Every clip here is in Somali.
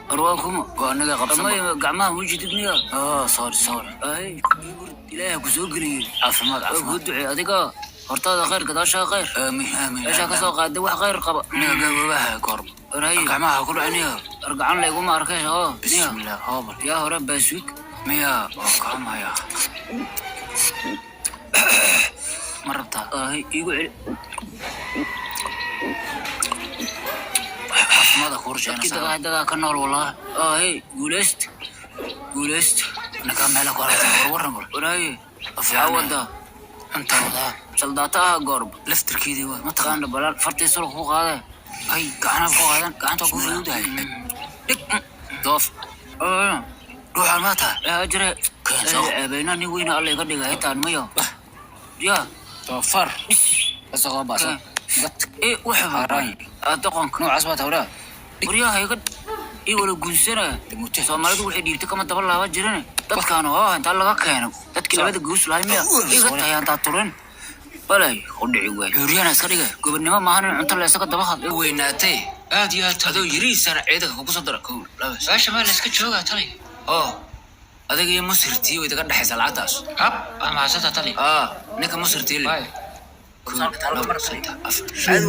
Arwaakuma waa anaga qabsan gacmaha mujidid miya. Sorry, sorry. Ay, Ilaahay ku soo geliyey caafimaad, caafimaad kuu duceey adiga. Hortaada khayr, gadaashaa khayr. Aamin, aamin. Meeshaa ka soo qaaday wax khayr qaba. Niga gaboobaha goorb oray gacmaha ku dhacniya argacan layguma arkay. Oo bismillah, hoobal yaa hore baasuug miya oo kaamaya ma rabtaa? Ay, iigu celi. Caafimaada kuu rajayna dadaa ka nool walaa. Ay, guuleyst, guuleyst. Ninkaa meela ku aragtay warwaran bal waraaye wada cunta wadaa saldaata ah goorb laftirkeedii waa mataqaana balaan fartii sulka ku qaade. Ay, gacanaha ku qaadan, gacanta ku fududahay. Dhig doof ruuxaan maa tahay jire ceebeyna nin weyna Alla iga dhigay hitaan mayo ya Doofaar kasoo baaso. E waxa doqonka noocaas baa tawraa. Waryaha iga ii wala guunsana. Soomaalidu waxay dhiibtay kama daba laaba jirin. Dadkaan oo intaa laga keeno dadkii labada guus lahay miya iga tahay antaa turin balay u dhici waay. Xuuriyana iska dhiga gobonnimo maahan in cunto la isaga daba hadlo. Weynaatay aad iyo aad adoo yariisana ciidanka kugu soo dara. Kow, laba, meesha maa la iska joogaa tali. Oo adiga iyo musirtii way idaga dhexaysaa lacagtaas. Hab waa mahadsanta tali. Aa, ninka musirtii le. Waay. Kow, laba, saddex, afar, shan.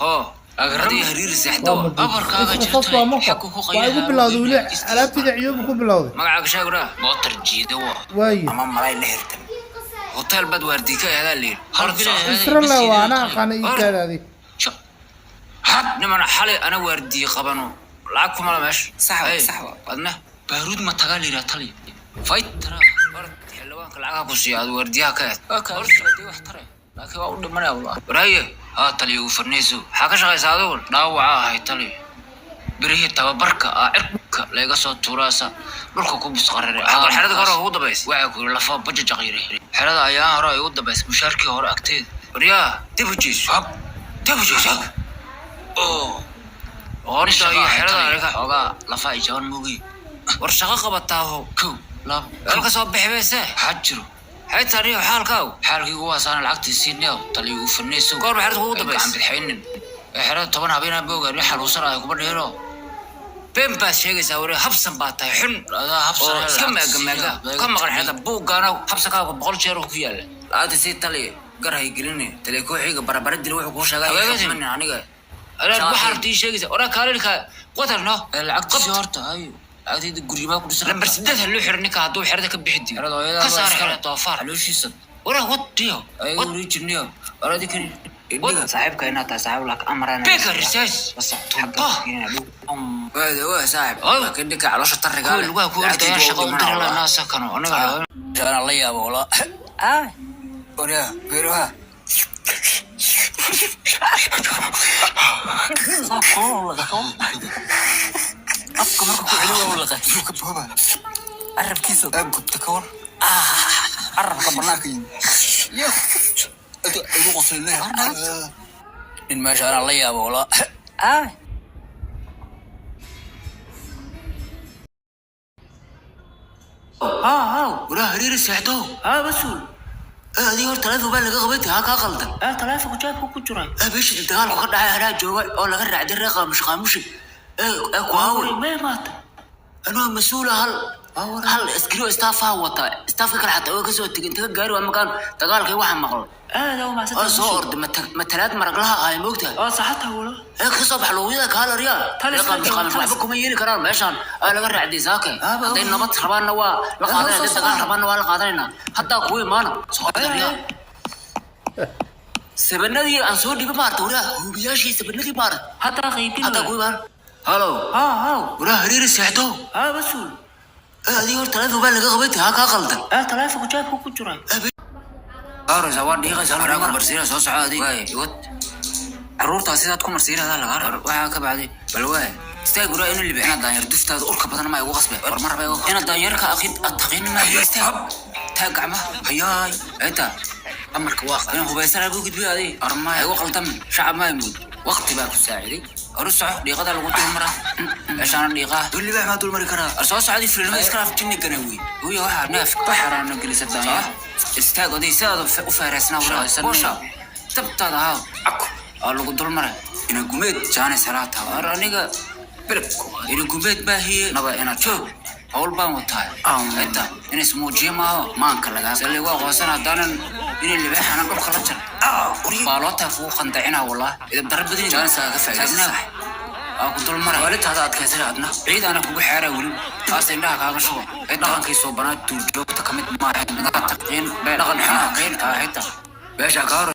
Oo adiga hariiri seexdo. Waa muddo. Abarkaaga Isla jirta qof baa marka xaggu ku waa igu bilowday weli alaabtida ciyoobu ku bilowday. Magacaaga sheeg. Mootar jiida waa Waaye. Ama malay la xirtan hotel bad waardiika adaa la yidhi. Hal bil Isralla waa anaa aqaana ii kaadaaday. Hab nimana xalay ana waardiye qabano lacag kumala meesha. Sax wa, Ay, sax wa. Adna Baaruud ma tagaa la yidhaha tali. Fayt tara xildhibaanka lacagaha ku siiya aad waardiyaha ka eed. Horta wax tare laakiin waa u dhimanaya wallah. Waraaye haa taliyo uu farnayso maxaa ka shaqaysaa adigu? Dhaawaca ahay taliyo, birihii tababarka aa cirka layga soo tuuraasa dhulka ku busqarare. Xerada hore ugu dambays waxaa ku yiri lafa bajajaq yiri xerada ayaa hore ay ugu dambays mushaarkii hore agteeda. Waryaa dib u jeeso, hab dib u jeeso, hab oo horta iyo xerada aniga xoogaa lafa ay jaban moogi. War shaqo qabataaho. Kow, laba, meel ka soo bixi bayse xaa jiro xaytaa niyo xaalkaagu xaalkiigu waa saana lacagtii siineo taliyo uu farnayso goor ba xerada kugu dambays gacan bidxaynin ee xerada 10 habeenaa boogaan nin xanuunsanaayo kuma dheero. Been baad sheegaysaa wari, habsan baa tahay xun Adaa habsan oo iska maaga maaga ka maqan xerada buuggaana habsankaaga 100 jeer oo ku yaala. Lacagta sii taliya gar hay geline taliya kooxiga barabara dil wuxuu kuu sheegay Haweeneyda. Aniga waxaa rabta ii sheegaysa oraa kaalilka watar no. Lacagtiisi horta hayo lacagtayda guryimaa ku dhisan. Lambar 8 ha loo xiro ninka hadduu xerada ka bixi diyo. Xerada hooyadaa ka baa saar iskale. xerada doofaar Calooshiisa waraa wadiyo. Ayaga wareeg jirniyo waradi kari Wad. Saaxiibka inaad tahay saaxiib laakiin amaraan Beka risaas. Tuba Waada waa saaxib laakiin ninka caloosha tariga Kuwa lugaha ku ordaya shaqa u diri lahaa sakano anaga. Ana la yaabo wala Waryaa beeruha. Afka marka ku celiyo waa laqa Ka booba. Carabkiisa Gubta ka war carabka banaanka yimi igu qoslay nin meesha anaa la yaabo wala. Waraa hariiri seexdo. Haa basuul. Adiga hor taleefon baa laga qabay haa kaa qaldan. Taleefonku jaabka ku jira. Meesha dagaalku ka dhacay anaa jooga oo laga raacday reer qaamush qaamushi ee ku haaway. Mee maata. Anoo mas-uula hal hal askari oo staffaha wata staffka kale xataa waa kasoo tegay inta ka gaari waa makaan dagaalkii waxaa maqlay. Aad u oo soo orday matalaad maraglaha ahay moogtahay. Oo saxata wala. Ee ka soo bax luuqyada kaalariya. Talis reer qaamush qaamush waxba kuma yeeli karaan meeshaan aa laga raacday saake. Hadday nabad rabaanna waa la qaadanaya, hadday dagaal rabaanna waa la qaadanayna haddaa kugu imaana soo ordaya sabanadii aan soo dhibay maarta. Waraa hubiyaashii sabanadii maarta Hadda qaybin. Haddaa kugu imaana. Halo. Haa haa. Waraa hariiri seexdo. Haa basuul. Adiga hor taleefon baa laga qabay haa kaa qaldan. Taleefonku jaabka ku jira. Aaraysa waa dhiiqaysa anaa ku marsiina soo soco adiga waay wad Caruurtaa sidaad ku marsiinadaa lagaa raba. Waxaa ka bacday bal waay istaag guraa inuu libe inaad daanyeer duftaada urka badan ma igu qasbe war mar raba inaad daanyeerka aqin aad taqiin ma istaag taag gacmaha hayaay xitaa amarka waa inaan hubaysana ku gudbiyo adiga armaa igu qaldamin shacab maa muud waqti baa ku saaciday horu soco dhiiqada lagu dul maraa meeshaana dhiiqaa dulli baa maa dul mari karaa ar soo socday filimada iskalaaf jinni gana wey huya waxaa neef baxaraana gelisa daanyeer istaag oday sidaada u feereysnaa waraa boosha dabtaada haa cako aa lagu dul maray ina gumeed jaanis helaa tahay ar aniga. Beleb irigubeed baa hiye naba inaad joog hawl baan wataa xitaa in ismuujiyo maaho maanka lagaa saligu aqoonsan haddaanan inay libaaxana dhulka la jar baalootaa kugu qandacinaa walaa idab darra badin jaanisaa ka faa'iidaysa aa ku dul mara waalitaada adkaysana adna ciid ana kugu xeeraa weli taas indhaha kaaga shuba dhaqankii soo banaa duurjoogta ka mid maaha taqiin dhaqan xunaa qiin taa xitaa beesha kaa hor.